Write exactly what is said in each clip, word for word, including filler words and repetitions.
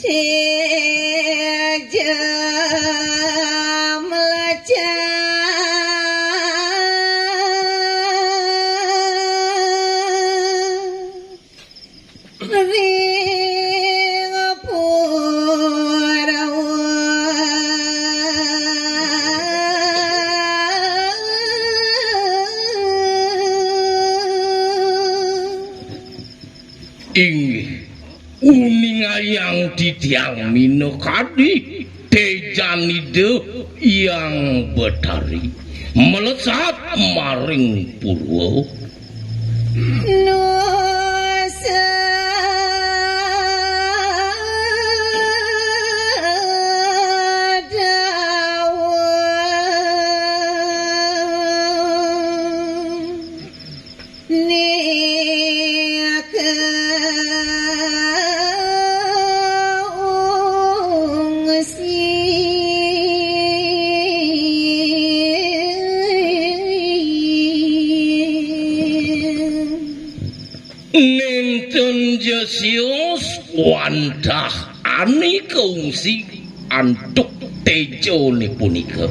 Teja melaca ring pura. Inggih, uningayang titiang minakadi tejan Ida Hyang Betari melesat maring purwa. Nusa dawuh. Nika ungsi. Nénten ja sios wantah ané kaungsi antuk téjané punika,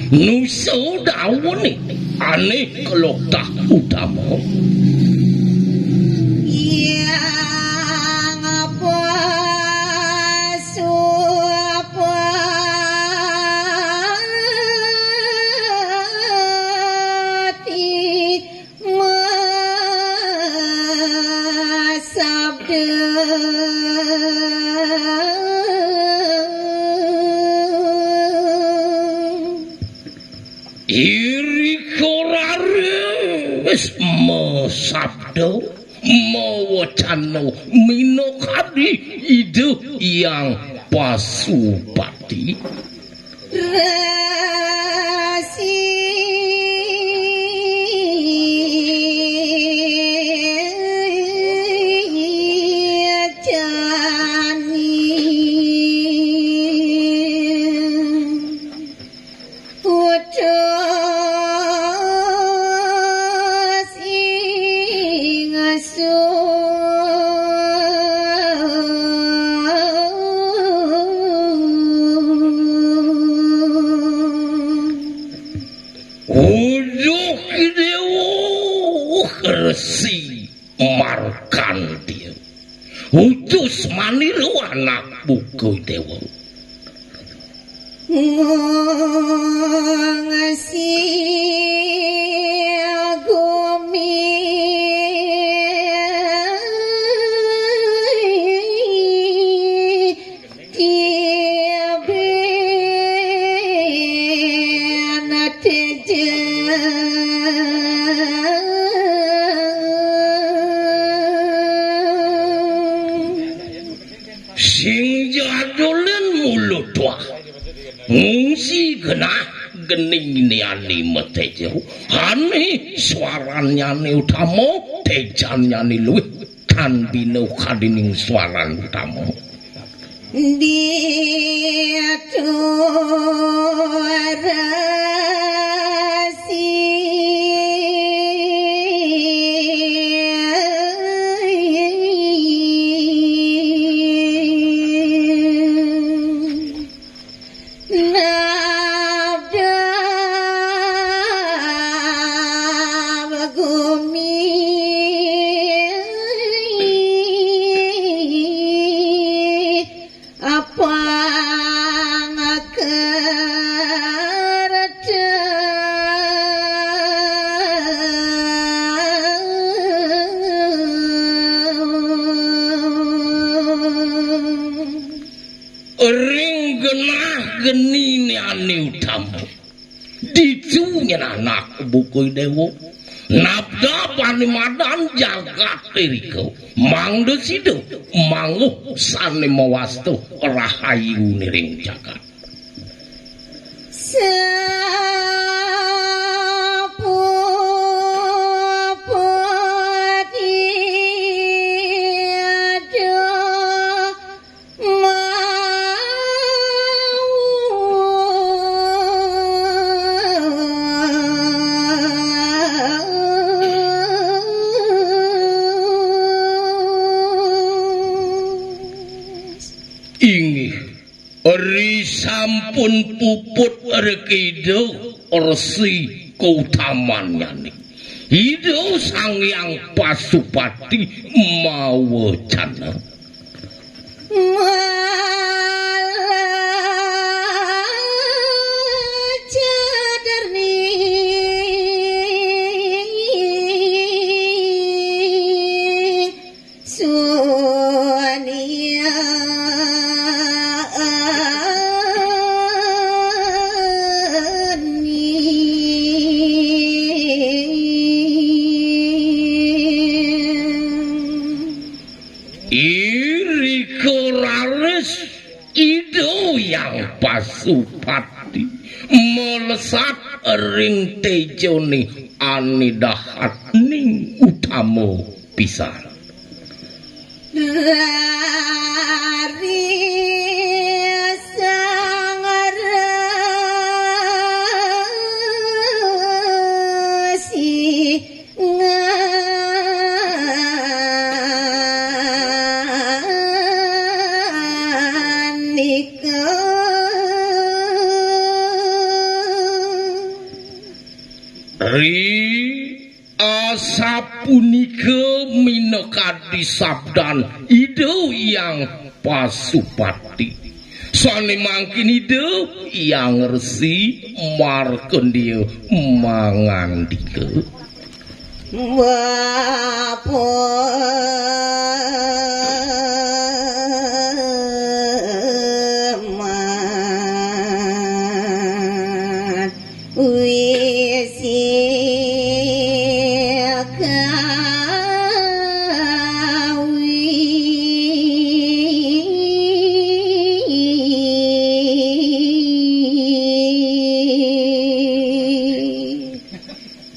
nusa dawuhné ané kaloktah utama. Hyang Pasupati. Masabda. Irika raris masabda, mawacana minakadi Ida Hyang Pasupati. Resi jani putus ingsun. Uduh Déwa Resi Markandia. Utus manira anak buka Déwa. Ngungsi gumi tiben teja. Sing jadulin mula tuah. Ngungsi genah geni niani mateja. Ané swarannyane utama, tejannyané luwih tan bina kadining swaran utama. Ditu resi. Nabda gumi apang kerta. Ring genah geniné ané utama. Ditu nyen anak buka Déwa. Nabda panimadan jagat irika. Mangda sida manguh sané mawasta rahayuné ring jagat. Sapu pati ada. Inggih, ri sampun puput ri Ida Resi kautamannyané. Ida Sang Hyang Pasupati mawacana. Irika raris Ida Hyang Pasupati melesat ring téjané ané dahat ning utama pisan. Ri asapunika minakadi sabdan Ida Hyang Pasupati. Sané mangkin Ida Hyang Resi Markandeya mangandika.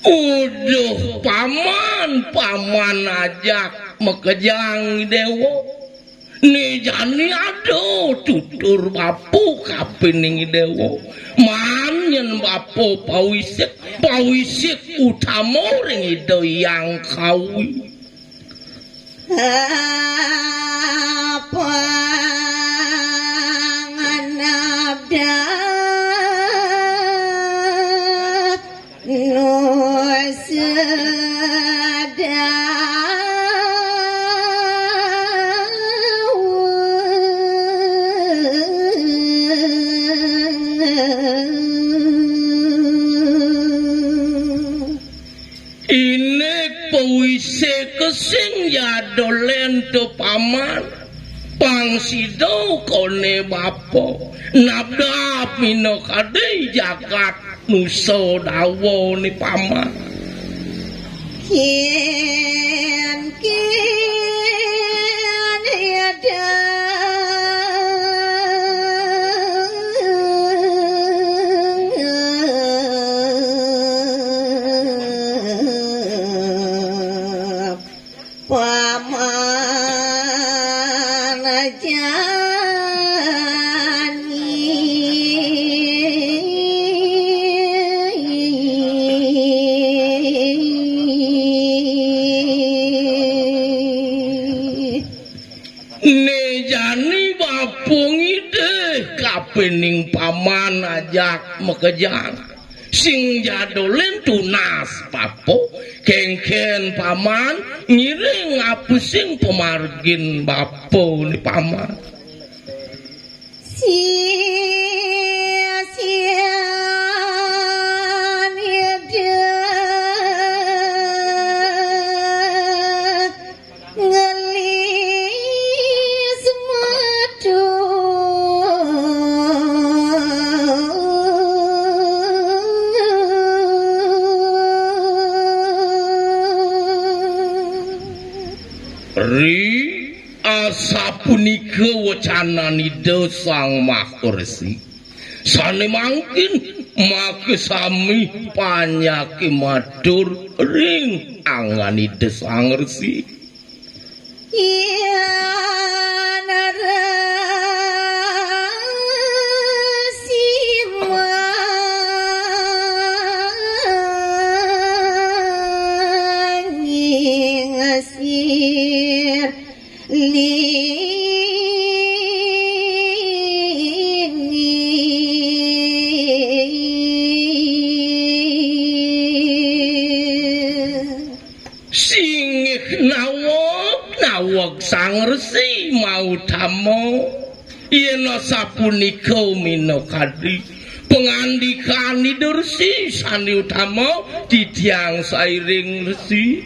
Uduh, Paman, Paman ajak makejang Déwa. Né jani ada tutur bapa kapining Déwa. Maan yén bapa pawisik, pawisik utama ring Ida Hyang Kawi. Indik pawisik sing jada lén to, Paman. Pang sida koné bapa. Nabdab minakadi jagat nusa dawa né, Paman. Kén, kén, ida. Paman jani. Né jani bapa ngidih kapining Paman ajak makejang. Sing jada lén tunas bapa, kénkén Paman ngiring apa sing pamargin bapa né, Paman. Sisian ida ngelis metu. Ri asapunika wecanan Ida Sang Maha Resi. Sané mangkin makasami panjaké matur ring anggan Ida Sang Resi. Yan Resi mangingsir li Naweg, naweg Sang Resi Mautama. Yén sapunika minakadi pangandikané Resi sané utama, titiang sairing Resi.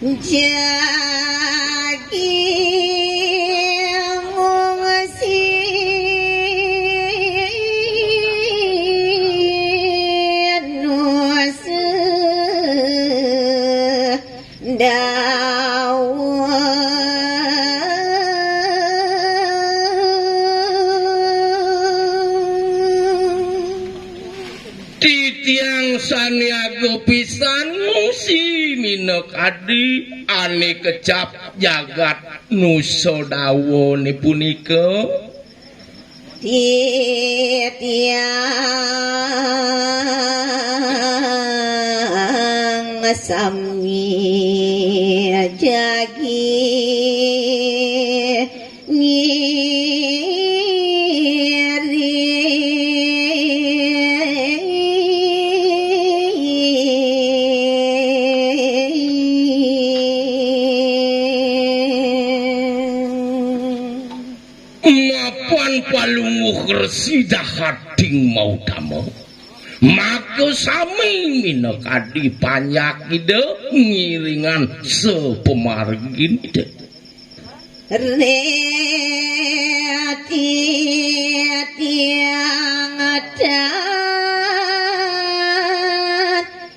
Jagi ngungsi nusa dawa. Titiang saniaga pisan ngungsi minakadi ané kecap jagat Nusa Dawané punika. Titiang sami jagi ngiring. Mapan Palungguh Resi Dahating Mautama. Maka sami minakadi panjak Ida ngiringan sapamargin Ida. Reti tiang dan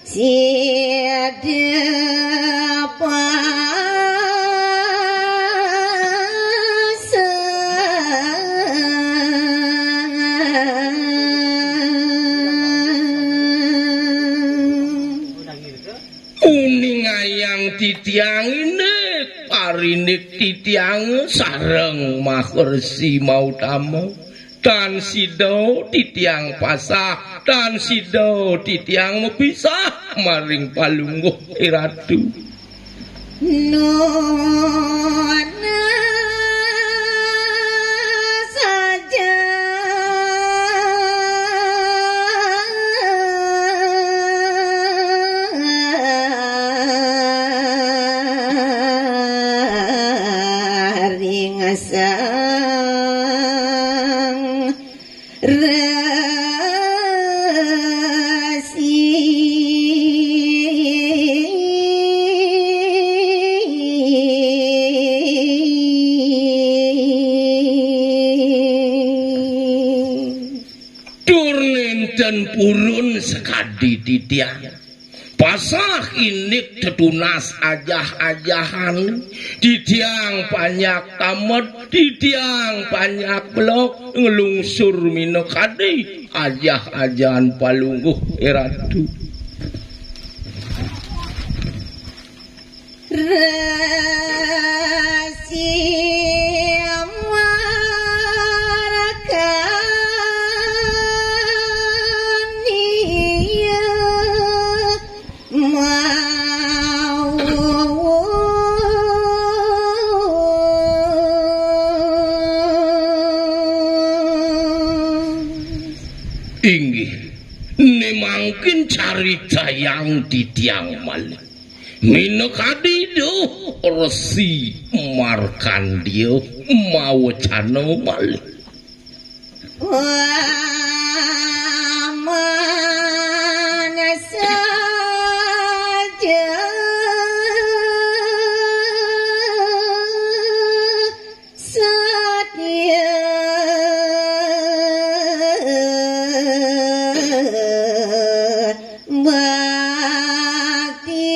sida pasang. Uningayang titiang indik parindik titiang sareng Maharsi Mautama. Tan sida titiang pasah, tan sida titiang mapisah maring Palungguh Iratu. Nunas saja ring Sang Resi. Tur nénten purun sakadi titiang. Pasah indik tetunas ajah-ajahan, titiang panjak tamet, titiang panjak belog, nglungsur minakadi ajah-ajahan Palungguh Iratu. Resi Markandéya mau. Inggih, né mangkin caritayang titiang malih. Minakadi duh Resi Markandéya mawecana malih. Waman saja satya bakti.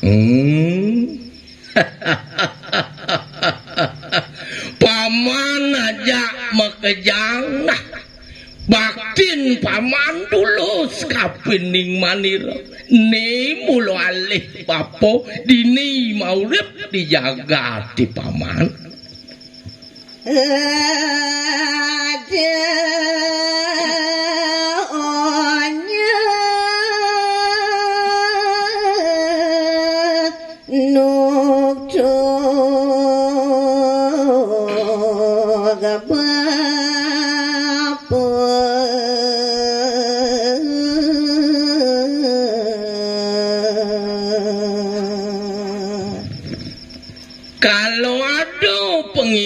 Hmm. Paman ajak makejang, nah. Baktin paman tulus kapining manira. Né mula alih bapa, dini maurip di jagaté paman. Ada onya nuk tugaba.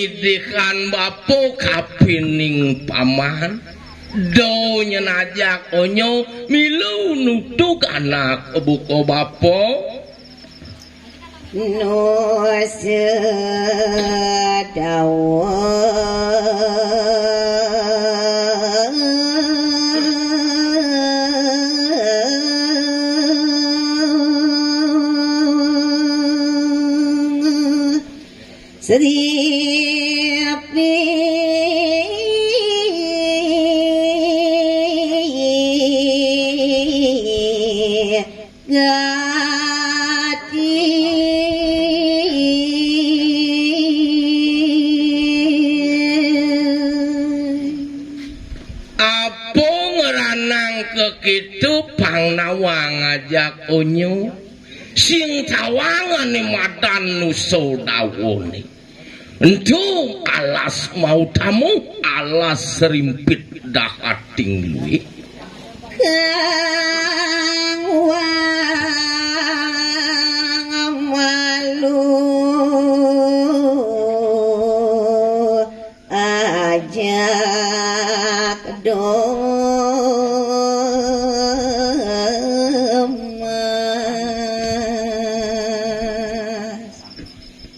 Dikan bapa kapining paman. Do nyen ajak onyo milu nutug anak buka bapa. Nusa dawa. Sripi gati. Apa ngranang kekitu pang nawang ajak onyo? Sing tawang ane madan nusa dawane. Ento alas mautamu, alas serimpit dahating luih. Kang wang malu ajak domas.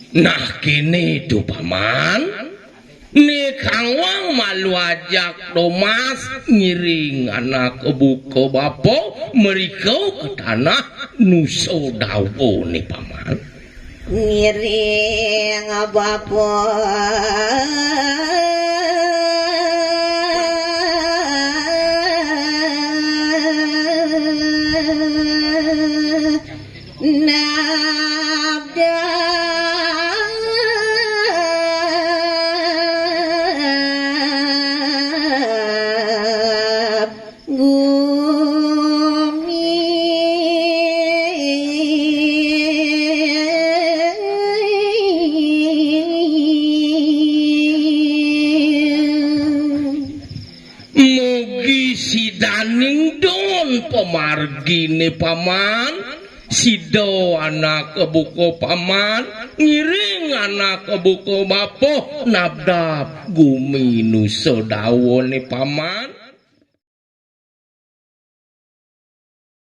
Nah, kini tu paman, ni kang wang malu ajak domas ngiring anak buka bapa mereka ke tanah nusa dawa ni paman. Ngiring bapa. Nabda gumi. Mugi sidaning don pamargine paman, sida anak buka paman, ngiring anak buka bapa nabdab gumi nusa dawane paman.